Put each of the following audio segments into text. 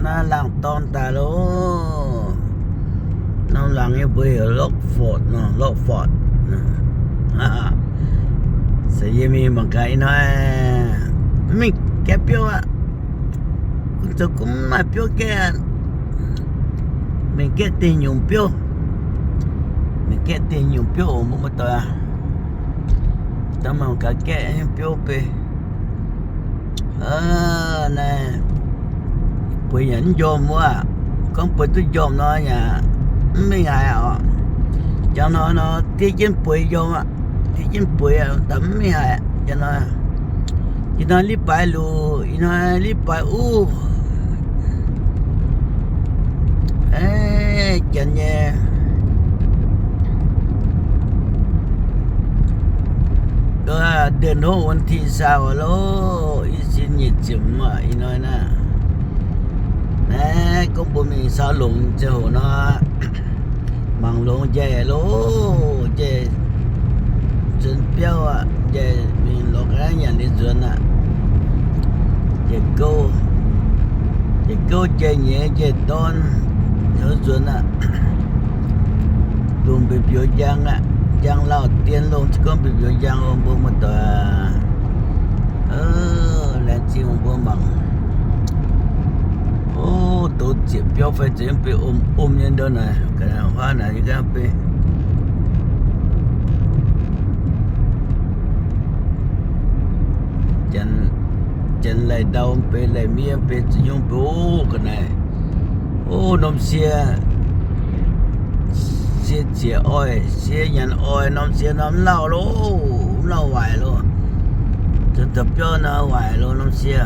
Naaiv laangz dorn daaih loh. Norm laangz nyei mbuox heuc Rockford nor, Rockford. Se yie mingh mangc gaax ih hnoi mv mingh gaeqv biouv aqv. Gunv zoux gunv mv maaih biouv gaeqv. Mingh gaeqv dingh nyungc biouv. Mingh gaeqv dingh nyungc biouv oc mbuo muoz-doic aac. Dangh mangc gaax gaeqv biouv beiv. Naaiv bueix yaac mv njormh wuov. Gorngv bueix duqv njormh nor yaac mv mingh haaix oc. Jangx hnoi nor diev jienv bueix njormh aqv. Diev jienv bueix daaih mv mingh haaix jangx hnoi. Ih hnoi li baaix luc, ih hnoi li baaix uv. Janx nyei ndon hopv วันที่ซาว loh, i sin nyic ziepc aac, ih hnoi naaiv. Naaiv gorngv mbuo mingh saau longc ziangh hoc nor, mangc longx njaih loh, njaih nzuonx biauv aqv, njaih mingh lorz ga'naaiv nyanc liuz nzuonx aqv. Njaih gouv, njaih gouv njaih nyeiz njaih dorn, hnyouv nzuonx aqv. Lungh mbiouh mbiouh njang aqv, njang lauh dien lungh, se gorngv mbiouh mbiouh njang oc mbuo muoz-doic. Laengz zingh mbuo mangc. O, douz zieqc biauv fai zeiz mv bei om om nyei ndon naaic, ga'naaiv huaav naaic nyei ga'naaiv beiv. Janx laih ndau mv bei, laih miev mv bei, zuqc nyungc mv bei, o, ga'naaiv. O, norm sie, sie zieqc oix, sie nyanc oix, norm sie nor mv lauh loh, mv lauh waaic loh. Zuonx da'biauv nor waaic loh norm sie.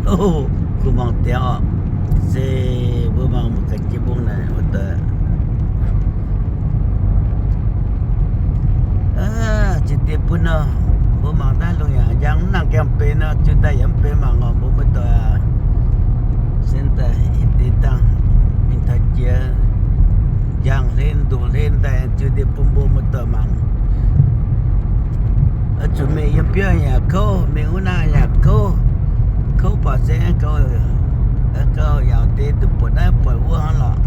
O, kuh mangc diaux oc. Se mbuo mangc mangc ga'jiex mbong naaic wuov deix. Ziex dieh bun nor, mbuo mangc daaih lungh yaac njang mv nangh gaengh benx nor, ziux daaih yaac mv benx mangc oc mbuo muoz-doic. Sen daaih deix dangh mingh taux jiex njang hlen ndoqc hlen daaih ziux dieh bun mbuo muoz-doic mangc. Zuqc mingh yiem biauv yaac kouv, mingh wuov naaiv yaac kouv. Kouv baac se gauh, gauh yaauc deix duqv buatc naaiv buatc wuov hnangv lorqc.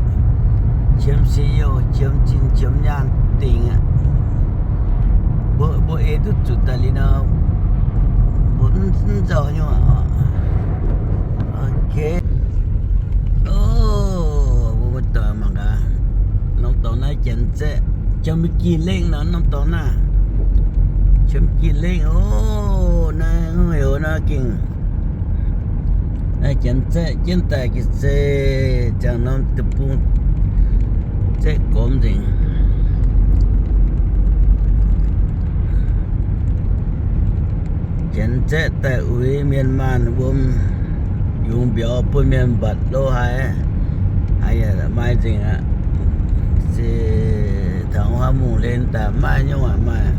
Qiemx se youh, qiemx zinh, qiemx nyaanh dingc aqv. Mbuo, mbuo ei duqv zuqc daaih liuz nor, mbuo mv nzauh nyei aqv. Ok. O, mbuo muoz-doic mangc gaax. Norm dorngx naaiv Janx-Zaeqv, Janx-Meiv-Gih Lengh nor, norm dorngx naaiv. Janx-Meiv-Gih Lengh, o, naaiv heuc naaiv gengh naaiv Janx-Zaeqv jienv daaih ga'sie ziangh norm deic-bung zaeqv gormx nzengc. Janx-Zaeqv daaih uix mienh maanh wuom, yungz mbiauz bun mienh mbatc lo haaix, haaix yaac maaih nzengc aqv. Se taux haaix mungh hlen daaih maaih nyungc aqv, maaih,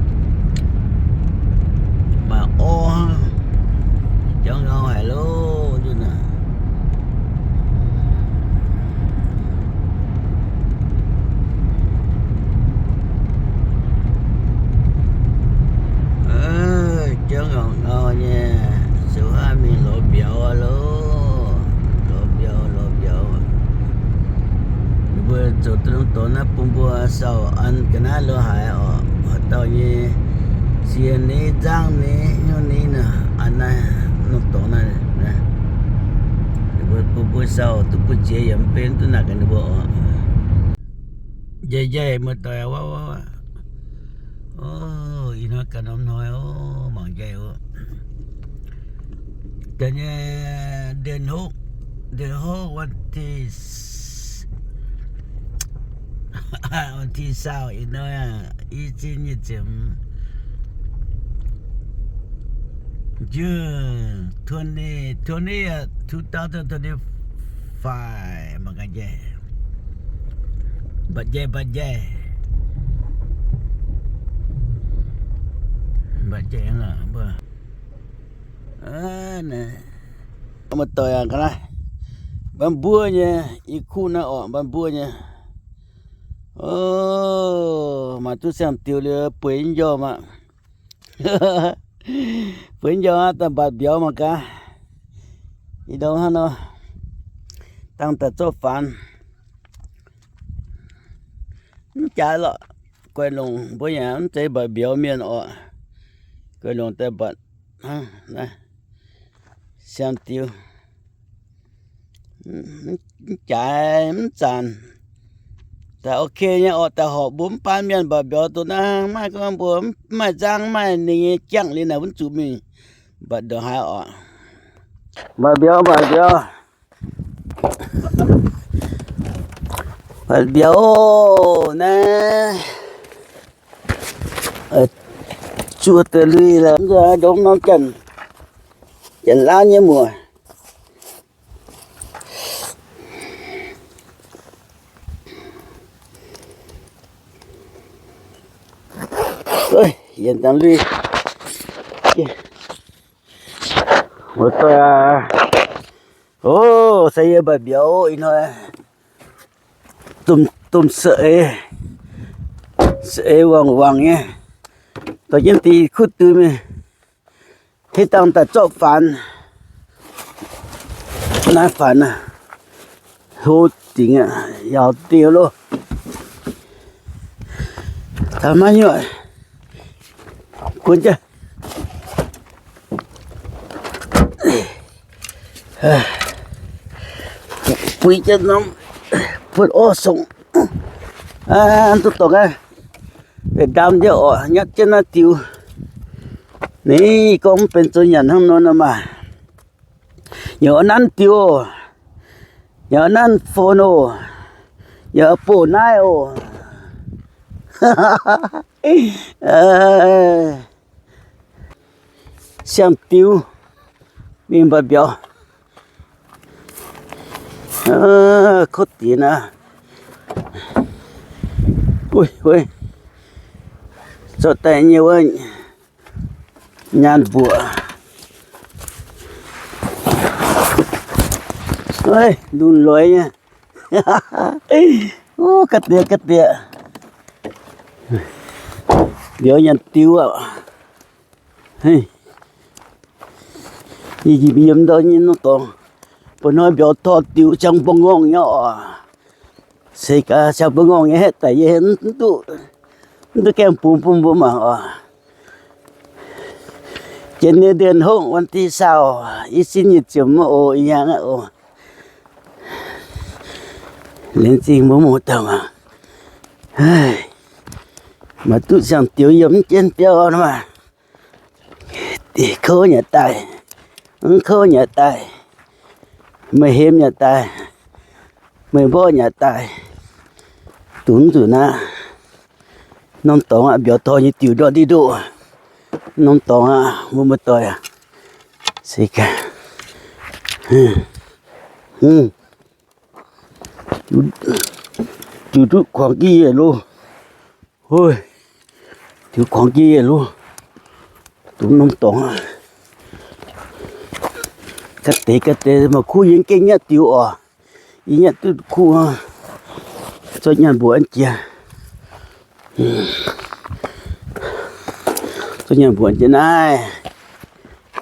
maaih orv hnangv. Jauv ngau haic loh nduqc naaic. Jauv ngau ngau nyei, sou haav mingh lorz mbiauz loh, lorz mbiauz, lorz mbiauz. Ninh mbuo zoux duqv norm dorngx naaiv bun mbuo sau an ga'naaiv lo haaix oc. Haaix dauh nyei sie ni, nzangv ni, hnyouv ni nor, an naaiv norm dorngx naaiv. Ninh mbuo bun mbuo sau duqv bun ziex yaac mv benx duqv naaic gaax ninh mbuo oc. Njaih njaih muoz-doic, o, ih hnoi ganh norm hnoi, o, mangc njaih oc. Da'nyeic เดือนหก, เดือนหก วันที่ วันที่ซาว ih hnoi, i zinh nyic ziepc, June twenty, twenty, two thousand twenty-five, mangc gaax njaih. Mbatc njaih, mbatc njaih. Mbatc njaih hnangv mbuo. Muoz-doic aac, ga'naaiv mbaan mbuov nyei, i kuv naaiv orqc, mbaan mbuov nyei. O, maaih duqv siang-diuh liuz bueix njormh aqv. Bueix njormh aqv, daaih mbatc mbiauz mangc gaax. Ih ndongc hnangv nor. dangh daaih zorqv faanx. Mv jaaix lorqc, guaix longc mbuo yaac mv zeiz mba'biaux mienh orqc. Guaix longc daaih mbatc hnangv naaiv, siang-diuv. Mv jaaix mv zanc, daaih ok nyei orqc, daaih horpc mbuo mv baan mienh mba'biaux dongh naaiv, maiv gorngv mbuo mv maaih nzangv, mv maaih ninh nyei jangv liuz naaic wuov zuqc mingh mbatc ndongc haaix orqc. Mba'biaux, mba'biaux. Mba'biaux naaiv, zuov deix lui lorqc, ndongc norm janx, janx-laauv nyei muoc. Yienx dangh lui. Muoz-doic aac, o, se yie mba'biaux ih hnoi, domh, domh se-eix, se-eix wangc wangc nyei, dorh jienv deix kuv dui mingh, hitv dangh daaih zorqv faanx. Naaiv faanx aah, hlo dingc aqv, yaauc dingc loh. Taux maiv nyuoqc, gunv jienv. Buix jienv norm buonv orv songc. Duqv dorngx aqv. Ndaam jienv oc, nyatv jienv naaiv diuh. Ninh gorngv mv benx zoux nyanc hnangv nor nor maah. Yaac nanv diuh oc. Yaac nanv phone oc. Yaac bouh naaiv oc. Siang-diuv mingh mba'biaux. Kotv diex naaiv. Uix, zorqv daaih nyei wuov nyaanh mbuoqc. Lunx loix nyei. Ga'diex, ga'diex. Mbiauz nyanc diuh aqv. Yie yiem ndau nyei norm dorngx, ba'hnoi mbiauz tor diuh ciang mba'ngorngh nyei oc. Se gaax ciang mba'ngorngh nyei haeqv daic yie mv duqv, mv duqv gaengh bungx bun mbuo mangc oc. Jiex nyei ndienh hongv วันที่ซาว i sin nyic ziepc oc, ih hnyangx aqv oc. Laengz zingh mbuo muoz-doic aac. Maaih duqv siang-diuv yiem mv jienv biauv nor maah. Kouv nyanc daaih, mv kouv nyanc daaih, meih hemx nyanc daaih, meih mborqv nyanc daaih, dungx nzunc aqv. Norm dorngx aqv, mbiauz tor nyei diuh ndortv ndiev ndoqv. Norm dorngx aqv, mbuo muoz-doic aac. Se gaax, diuh duqv kuangx jienv yietc loh. Diuh kuangx jienv yietc loh. Dungx norm dorngx aqv. Ga'deix ga'deix maaih kuv yie gengh nyatv diuh oc. Yie nyatv duqv kuv, zorqv nyaanh mbuoqc an jiex. Zorqv nyaanh mbuoqc an jiex naaiv.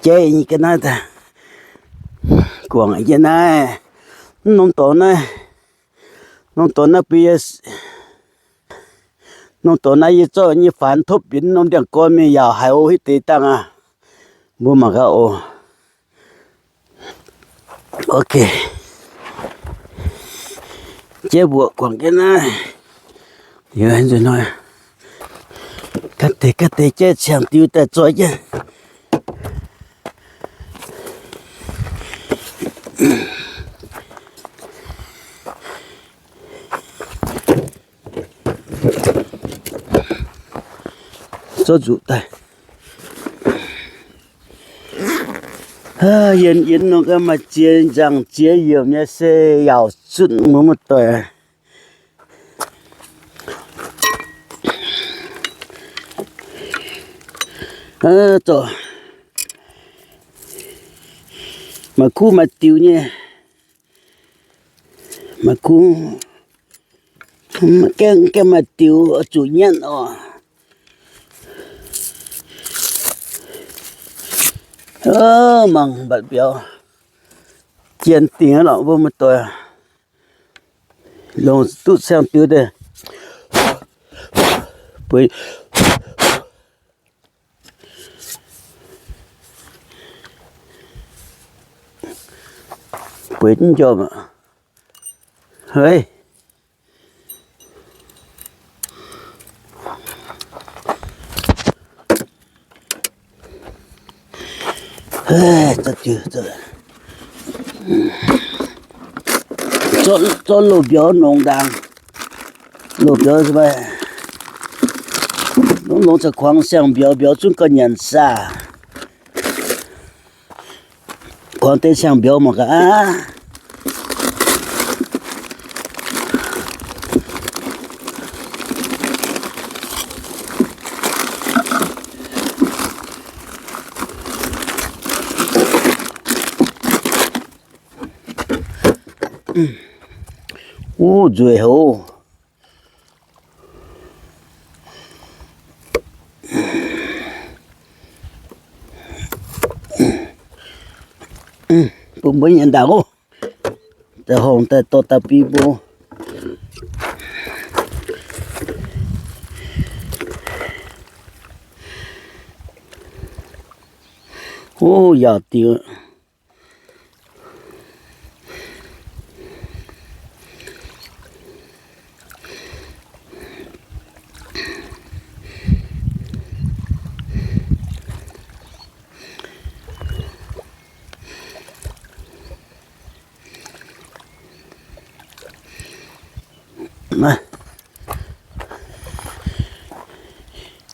Jaiv nyei ga'naaiv daaih. Guangc an jiex naaiv. Mv norm dorngx naaiv, norm dorngx naaiv bun yie, norm dorngx naaiv yie zorqv nyei faanx topv bieqc norm ndiangx-gorn mingh yaauc haiz o hiuv deix dangh aqv. Mbuo mangc gaax oc. Ok. Jaiv mbuoqc guangc jienv naaiv. Ga'deix ga'deix jaiv ciangx diuh daaih zoi jienv. Zorqv nzuqc daaih. Yiem yiem nor ga'maaih ziex nzangc ziex yiemc nyei se yaauc zutv muoz-doic. Zorqv maaih kuv maaih diux nyei. Maaih kuv, gaengh maaih diux oix zuqc nyatv oc. Mangc mbatc mbiauz jien dingc aqv lorqc, mbuo muoz-doic. Longc duqv siang-diux deix. Bueix, bueix njormh aqv. Hei. Zorqv loz-mbiauz nongx ndaangc. Loz-mbiauz, longx caux kuangx siang-mbiauz, mbiauz zungv gauh nyanc saah. Kuangx deix siang-mbiauz mangc gaax aqv. Wuov nzueic haic oc. Bun mbuo nyei ndaangc oc. Daaih horngc daaih dorh daaih bun mbuo. Wuov yaauc diuc.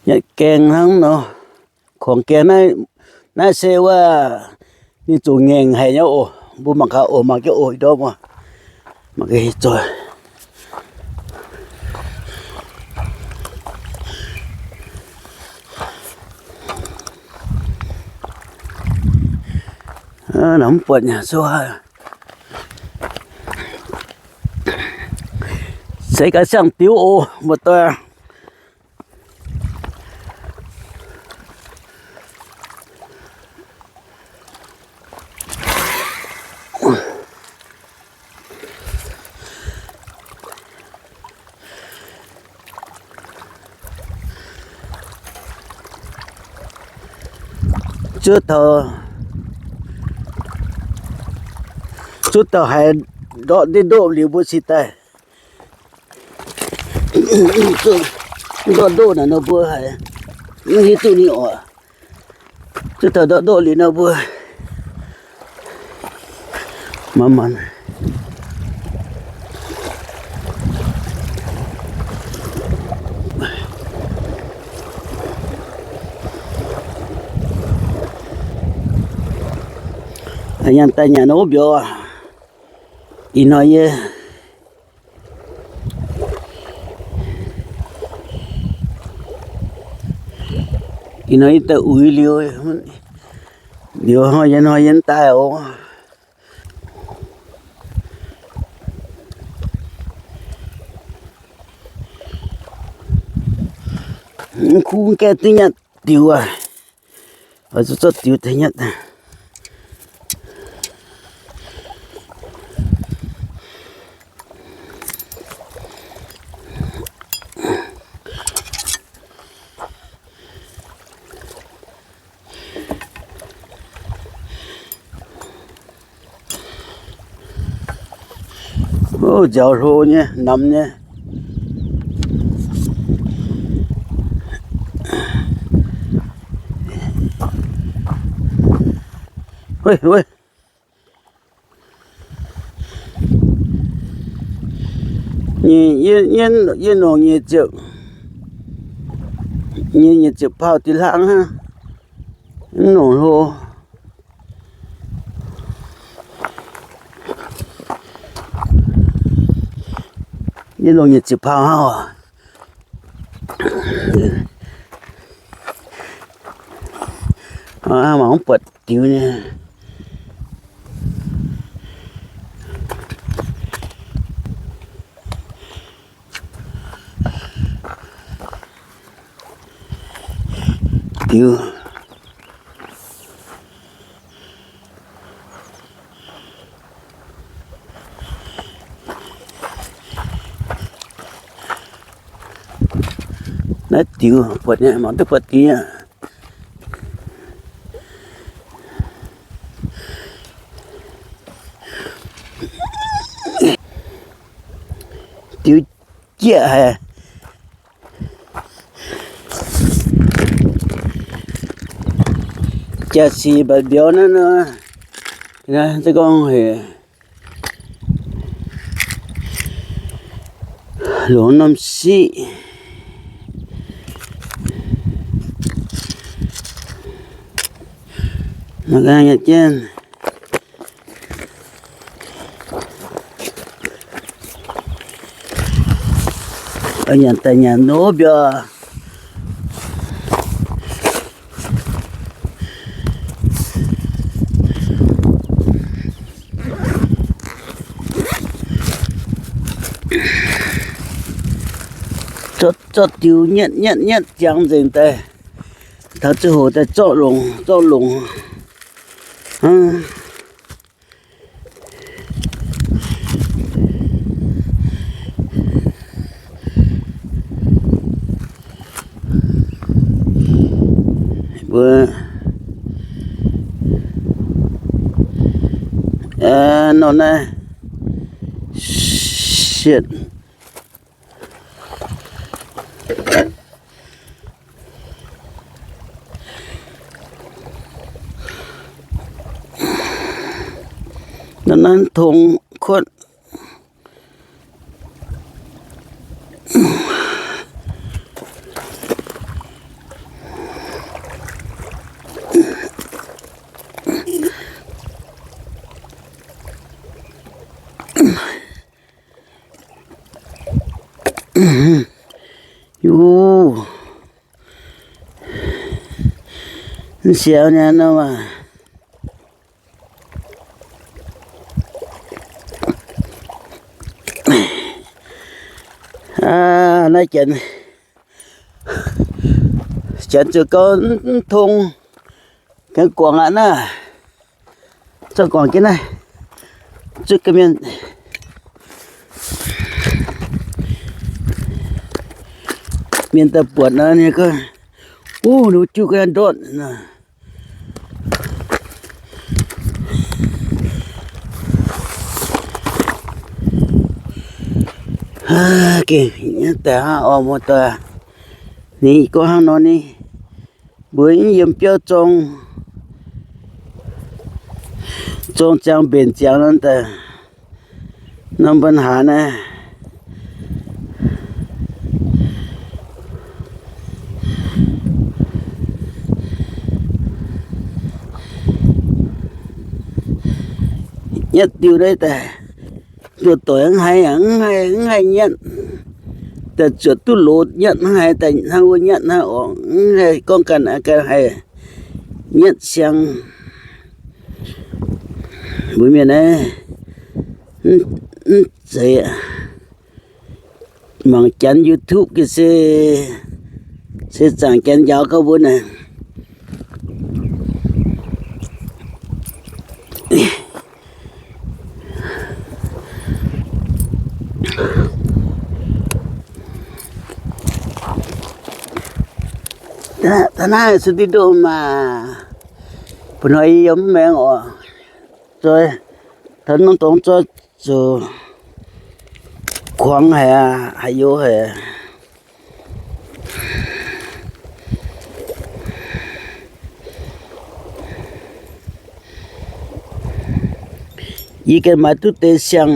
Nyatc gaengh hnangv nor. Kuangx gaengh naaiv, naaiv se wuov ninh zuqc ngaengc haic nyei oc. Mbuo mangc gaax oc, mangc jienv oc, ih ndorm oc. Mangc gaax zoih. Naaiv mv buatc nyei, se gaax siang-diux oc, muoz-doic. Zuov taux, zuov taux haiz ndortv ndiev ndoqv liuz mbuo cingx daaih ndortv ndoqv naaic nor mbuo haiz mv hiuv duqv ninh oc. Zuov taux ndortv ndoqv liuz nor mbuo maanc maanc nyanc daaih nyanc wuov mbiauz aac. Ih hnoi yie, ih hnoi yie daaih uix liuz, liuz hnoi yie, hnoi yie daaih oc. Mv kuv gaengh duqv nyatc diux aac. Oix zuqc zorqv diux tengx nyatc. Ov, nziaaux hlo nyei, namx nyei. Ov, ov. Yie, yie, yie longc nyic ziepc, nyic, nyic ziepc pauh dih hlang hnangv. Mv longc hlo. Yie longc nyic ziepc pauh hnangv oc. Mangc mv buatc diux nyei. Diux. Diuh buatc nyei, mangc duqv buatc diuh. Diuh jieqv haic. Jaax sic mba'biaux naaiv nor, se gorngv haic. Longc norm siqv. Mangc gaax nyei jienv. Nyanc daaih nyanc nor mbiauz. Zorqv, zorqv diuh nyetv, nyetv, nyetv ziangx nzengc daaih. Taux ziangh hoc daaih zorqv longc, zorqv longc. Mbuo, aa, nor naaiv, shit. Nor naaiv tong kuotv. Yuv, mv siaaux nyei nor maah. Aa, naaiv janx, janx zuqc gau mv tong, gengh guangc aqv naaiv. Zorqv guangc jienv naaiv, zuqv ga'mienh, mienh daaih buatc nor, ninh gorngv, wuov, ninh mbuo juqv ga'naaiv ndortv nor. Gengh daaih hnangv oc, muoz-doic. Ninh gorngv hnangv nor ni, mbuo yiem biauv zorng, zorng ziangx mbenc ziangx nor daaih, norm ปัญหา naaiv. Nyatv diuh naaiv daaih, nduov doic hnangv haaix, hnangv haaix, hnangv haaix nyatv, daaih zuotc duqv loz nyatv hnangv haaix, daaih hnangv wuov nyatv hnangv oc, hnangv haaix gorngv ganh, ganh haiz nyatv siang. Mbuo mienh naaiv mv zeiz mangc janx YouTube ga'sie, se zaangc janx njaaux gauh mbuo naaic. Taux naaiv se diqv ndoqv maah. Bun hnoi yie yiem mv maengx oc. Zoih taux norm dorngx zoih zuqc kuangx haic, haaix youz haic. Yie ganh maaiz duqv deix siang,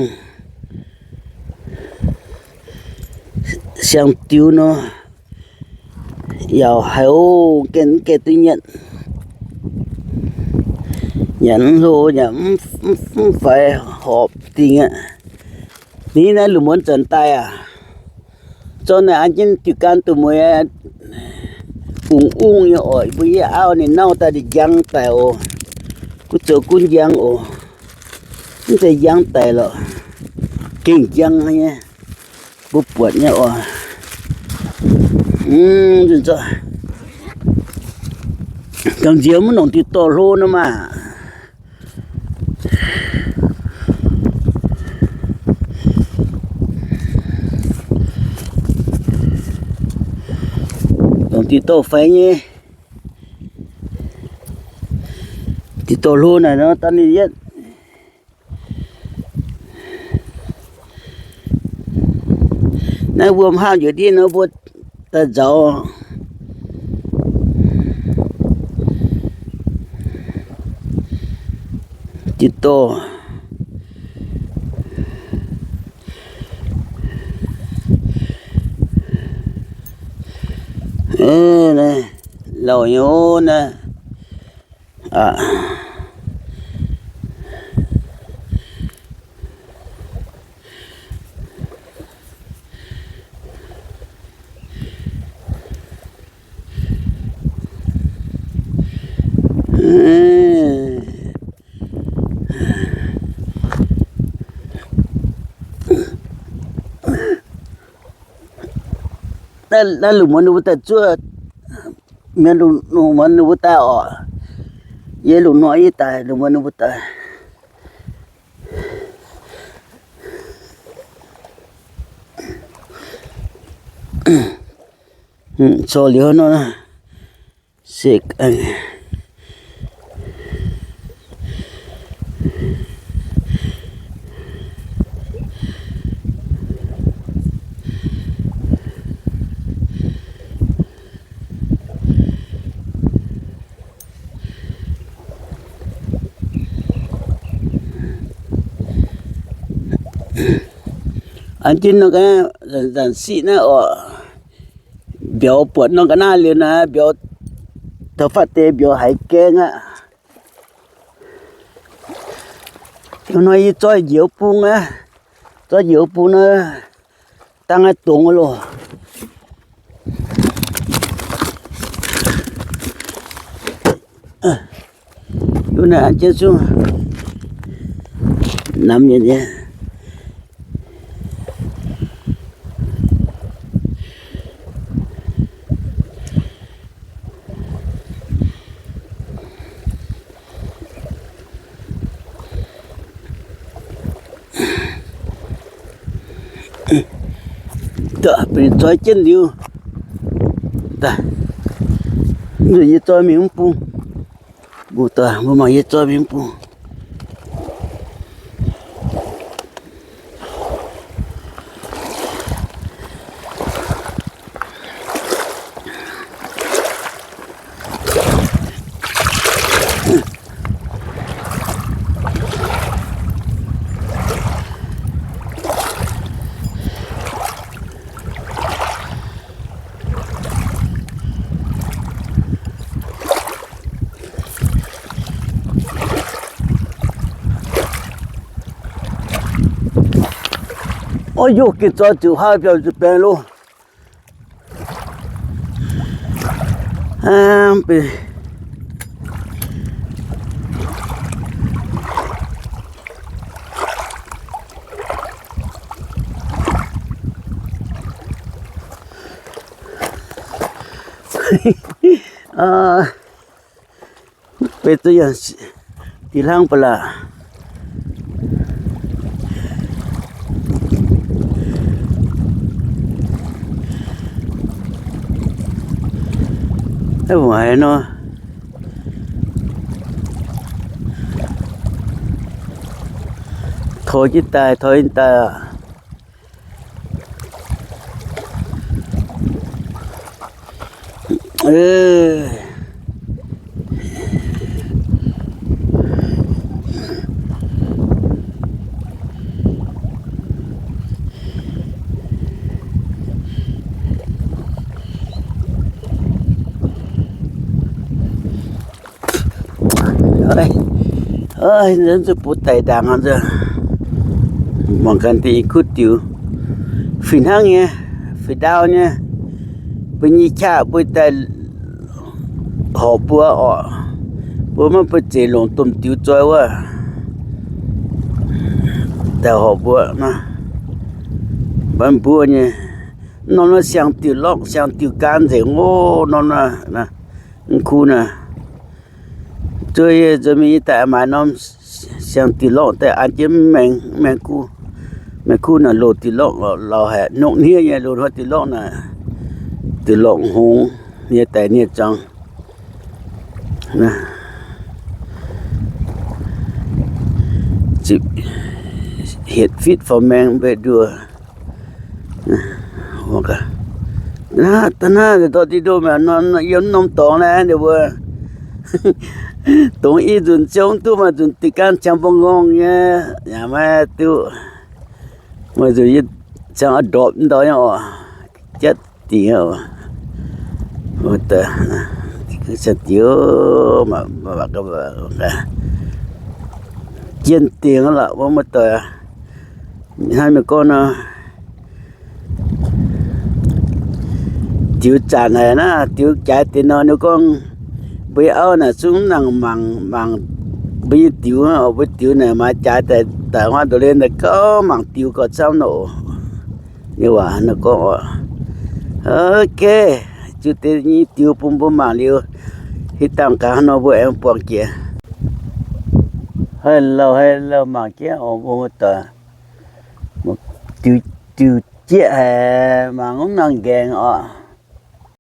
siang-diux nor, yaac haiz oc, ganh mv gaengh duqv nyatv. Yaac mv hlo, yaac mv faix horpc dingh aqv. Ninh naaiv lungh muonz zanc daaih aac, zorqv naaiv an jienv diuh gan duqv mueiz, ungx ungv nyei oc. Mbuo yie auv ninh nauv daaih ninh njang daic oc. Gunv zoux gunv njang oc. Mv zeiz njang daic lorqc, gengh njang nyei. Mbuo buatc nyei oc. Mv nzunc zorqv gangh nziex mv nongc diuh dorh hlo nor maah. Diqc douh faix nyei. Diqc douh hlo naaic nor daaih ninh yietv. Naaiv wuom haah njiec ndiev nor mbuo daaih nzauz. Diqc douh. Lauh nyei naaiv. Naaiv lungh muonz ninh mbuo daaih zuov, mienh lungh muonz ninh mbuo daaih oc. Yie lungh hnoi yie daaih, lungh muonz ninh mbuo daaih. Corc liuz nor, se An jienv nor ga'naaiv, nzanc siqv naaiv oc, mbiauz buatc nor ga'naaiv liuz naaiv mbiauz, taux fatv deix mbiauz haiz gaeng aqv. Hnoi yie zoi njiec bung aqv, zoi njiec bung naaiv, dangh naaiv dongz loh. Duqv naaiv an jienv zungv namx nyei. Da'binc zoi jienv liuz, yie zoi mingh mv bung. Mbuo mangc yie zoi mingh mv bung. Orv, yie gengh zoi ziouc haaix biauv nzuih baengx loh. Beiv duqv yangh dih hlang ba'laqc. Aav, haaix nor, toi jienv daaih, toi jienv daaih aqv. Nzuonx bun daic ndaangc, mangc gaax deix kuv diuc, fih hnangv nyei, fih ndaauv nyei. Mbuo nyei qaqv mbuo daaih horpc mbuo oc. Mbuo maiv bun zeic longc domh diuc zoi wuov, daaih horpc mbuo, mbuo nyei. Norm naaiv siang diuc lorqc, siang diuc gan nzengc oc. Norm naaiv, mv kuv naaiv. Zuov yie nzuonx mingh yie daaih maaiz norm siang diuc lorqc daaih an jienv mv maengx, mv maengx kuv. Maengx kuv naaic loz diuc lorqc lauh haic, nongv hniev nyei loz hnoi diuc lorqc naaic, diuc lorqc hngongx. nyei daic nie zuangx. Zipc hietc fitv faaux maeng mbuo nduoh. Da'naaiv, da'naaiv ndortv diqv ndoh mienh nor, yiem norm dorngx naaiv ninh mbuo dongh i nzunc ziouc mv duqv maaih nzunc diqc gaanv ziangx mbuo ngorngh nyei, yaac maiv duqv. Maaih nzunc yie ziangx ndorpc ndau nyei oc, jatv dingc oc. Ziangx diuc, jien dingc lorqc, wuov muoz-doic. Hnangv mienh gorngv nor, diux zanc haic naaiv, diux jaaix deix nor, ninh gorngv mbuo nyei auv naaic zungv mv nangc mangc, mangc mbuo nyei diux, mbuo diux naaic maaiz jaaix daaih, daaih huaav ndoqv leiz daaih gauh mangc diux gauh camv nor. Yie waac nor gorngv oc. Ok, ziux deix nyei diux bun mbuo mangc liuz, hitv dangh gaax nor mbuo aengx buangh jiex. Hello, hello, mangc jienv oc, mbuo muoz-doic. Diux, diux jieqv haic, mangc mv nangc nqaengx oc.